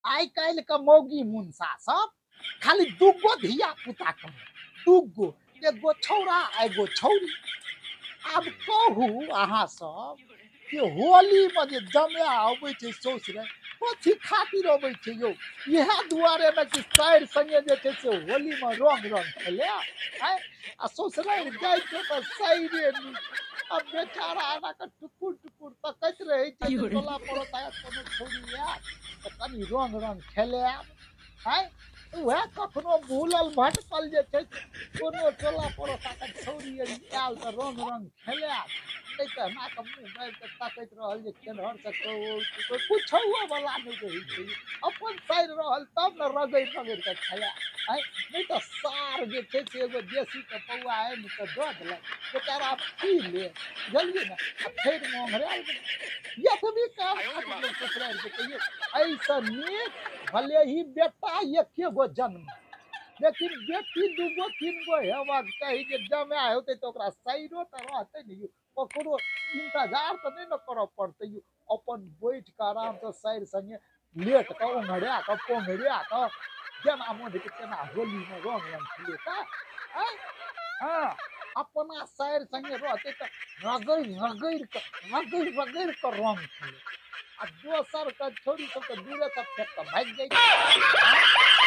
आइ काल्हि के मौगी मुनसा सब खाली दूगो धिया पुता कर, दूगो, एगो छौड़ा एगो छौड़ी। आब कहू अहाँ सब कि होली में जे जमाय अबै छै ससुरे, कथी खातिर अबै छै यौ? इएह दुआरे ने कि साइर संगे जे छै से होली में रंग रंग खेले। आँय, आ ससुरारि जाइ छै तऽ साइरे नहि, अब बेचारा एना कऽ टुकुर टुकुर तकैत रहै छै जे टोला पड़ोस आयत कोनो छौड़ी आयत तऽ कनि रंग रंग खेलायब। आँय, उएह कखनो भूलल भटकल जे छै कोनो टोला पड़ोस के छौड़ी यदि आयल तऽ रंग रंग खेलायब, नहि तऽ एना कऽ मुँह बाबि कऽ तकैत रहल जे केन्हर से कुछो वाला नहि रहै छै। अपन साइर रहल तब ने रगड़ि रगड़ि कऽ खेलायब। आँय, नहि तऽ सार जे छै से एगो देसी के पौआ आनि कऽ दऽ देलक, बेचारा पी ले, बुझलियै ने, आ फेर ओंघरायल गेल। एतबी काम खातिर लोक ससुरारि के कहियौ, एहिसँ नीक भले ही बेटा एके गो जन्म, लेकिन बेटी दूगो तीन गो हेबाक चाही जे जमाय होतै तऽ ओकरा साइरो तऽ रहतै ने यौ, ककरो इंतजार तऽ नहि ने करऽ पड़तै यौ। अपन बैठ कऽ आरामसँ साइर संगे लेट कऽ ओंघरा कऽ पोंघरा कऽ जेना मोन हेतै तेना होलीमे रंग रंग खेलेतै। आँय, हँ, अपना साइर संगे रहतै तऽ रगड़ि रगड़ि कऽ रगड़ि रगड़ि कऽ रंग खेलेतै, आ दोसर के छौड़ी सब तऽ दूरे से फेक कऽ भागि जाइ छै।